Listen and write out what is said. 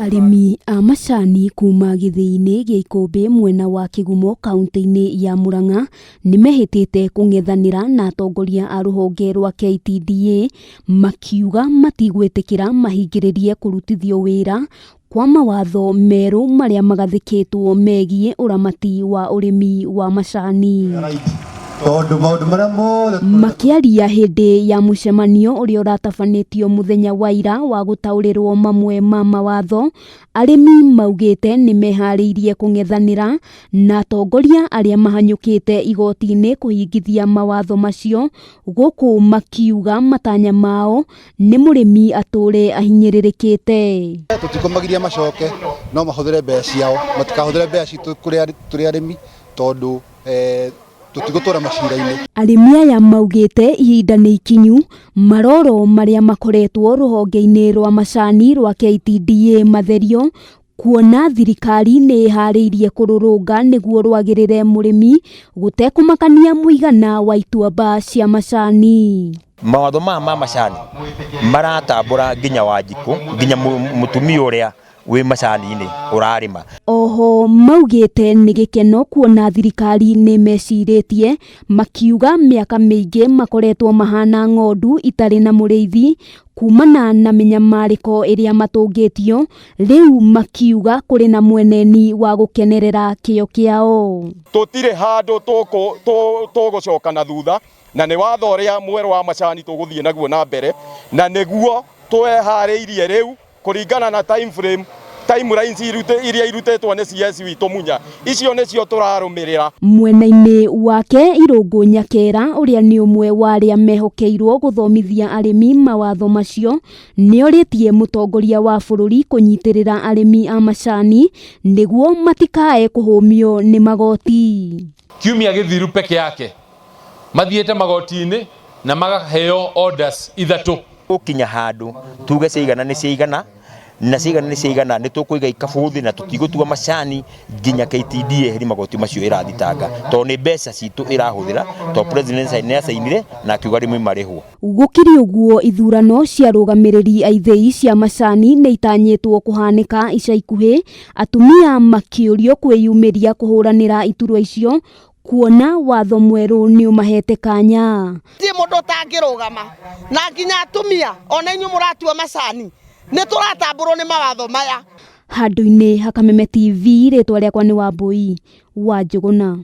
Arĩmi a macani kuma gĩthĩi-inĩ gĩa Ikũmbĩ mwena wa Kĩgumo kauntĩ-inĩ ya Murang'a nĩmehĩtĩte kũng'ethanĩra na atongoria a rũhonge rwa KTDA makiuga matigwĩtĩkĩra mahingĩrĩrie kũrutithio wĩra kwa mawatho merũ marĩa magathĩkĩtwo megiĩ ũramati wa ũrĩmi wa macani. Tondũ maũndũ marĩa mothe Makĩaria hĩndĩ ya mũcemanio ũrĩa ũratabanĩtio mũthenya wa ira wa gũtaũrĩrwo mamwe ma mawatho, arĩmi maugĩte nĩ meharĩirie kũng'ethanĩra na atongoria arĩa mahanyũkĩte igoti-inĩ kũhingithia mawatho macio, gũkũ makiuga matanya mao nĩ mũrĩmi atũre ahinyĩrĩrĩkĩte. Tũtikũmagiria macoke, no mahũthĩre mbeca ciao, matikahũthĩre mbeca citũ tũrĩ arĩmi, tondũ tũtigũtũra macira-inĩ. Arĩmi aya maugĩte ihinda nĩ ikinyu maroro marĩa makoretwo rũhonge-inĩ rwa macani rwa KTDA matherio, kuona thirikari nĩ ĩharĩirie kũrũrũnga nĩguo rwagĩrĩre mũrĩmi gũtekũmakania mũigana wa ituamba cia macani. Mawatho maya ma macani maratambũra nginya Wanjikũ, nginya mũtumia ũrĩa wĩ macani-inĩ ũrarĩma. Oho maugĩte nĩ gĩkeno kuona thirikari nĩ mecirĩtie, makiuga mĩaka mĩingĩ makoretwo mahana ng'ondu itarĩ na mũrĩithi kumana na mĩnyamarĩko ĩrĩa matũngĩtio, rĩu makiuga kũrĩ na mweneni wa gũkenerera kĩo kĩao. Tũtirĩ handũ tũgũcoka na thutha, na nĩ watho ũrĩa mwerũ wa macani tũgũthiĩ naguo na mbere, na nĩguo tweharĩirie rĩu kũringana na time frame, timelines iria irutĩtwo nĩ CS witũ Munya, icio nĩcio tũrarũmĩrĩra. Mwena-inĩ wake Irũngũ Nyakera ũrĩa nĩ ũmwe wa arĩa mehokeirwo gũthomithia arĩmi mawatho macio nĩorĩtie mũtongoria wa bũrũri kũnyitĩrĩra arĩmi a macani nĩguo matikae kũhũmio nĩ magoti. Kiumia gĩthiru peke yake mathiĩte magoti-inĩ na magaheo orders ithatũ. Gũkinya handũ tuge ciaigana nĩ ciaigana, na ciaigana nĩ ciaigana, nĩ tũkũiga ikabũ thĩ na tũtigũtua macani nginya KTDA eherie magoti macio ĩrathitanga, tondũ nĩ mbeca citũ ĩrahũthĩra, tondũ president nĩ acainire na akiuga arĩmi marĩhwo. Gũkĩrĩ ũguo, ithurano cia arũgamĩrĩri a ithĩi cia macani nĩ itanyĩtwo kũhanĩka ica ikuhĩ, atumia makĩũrio kwĩyumĩria kũhũranĩra iturwa icio kuona watho mwerũ nĩ ũmahete kanya. Ti mũndũ ũtangĩrũgama, na nginya atumia ona inyuĩ mũratua macani nĩ tũratambũrwo nĩ mawatho maya. Handũ-inĩ ha Kameme TV, rĩtwa rĩakwa nĩ Wambui wa Njũgũna.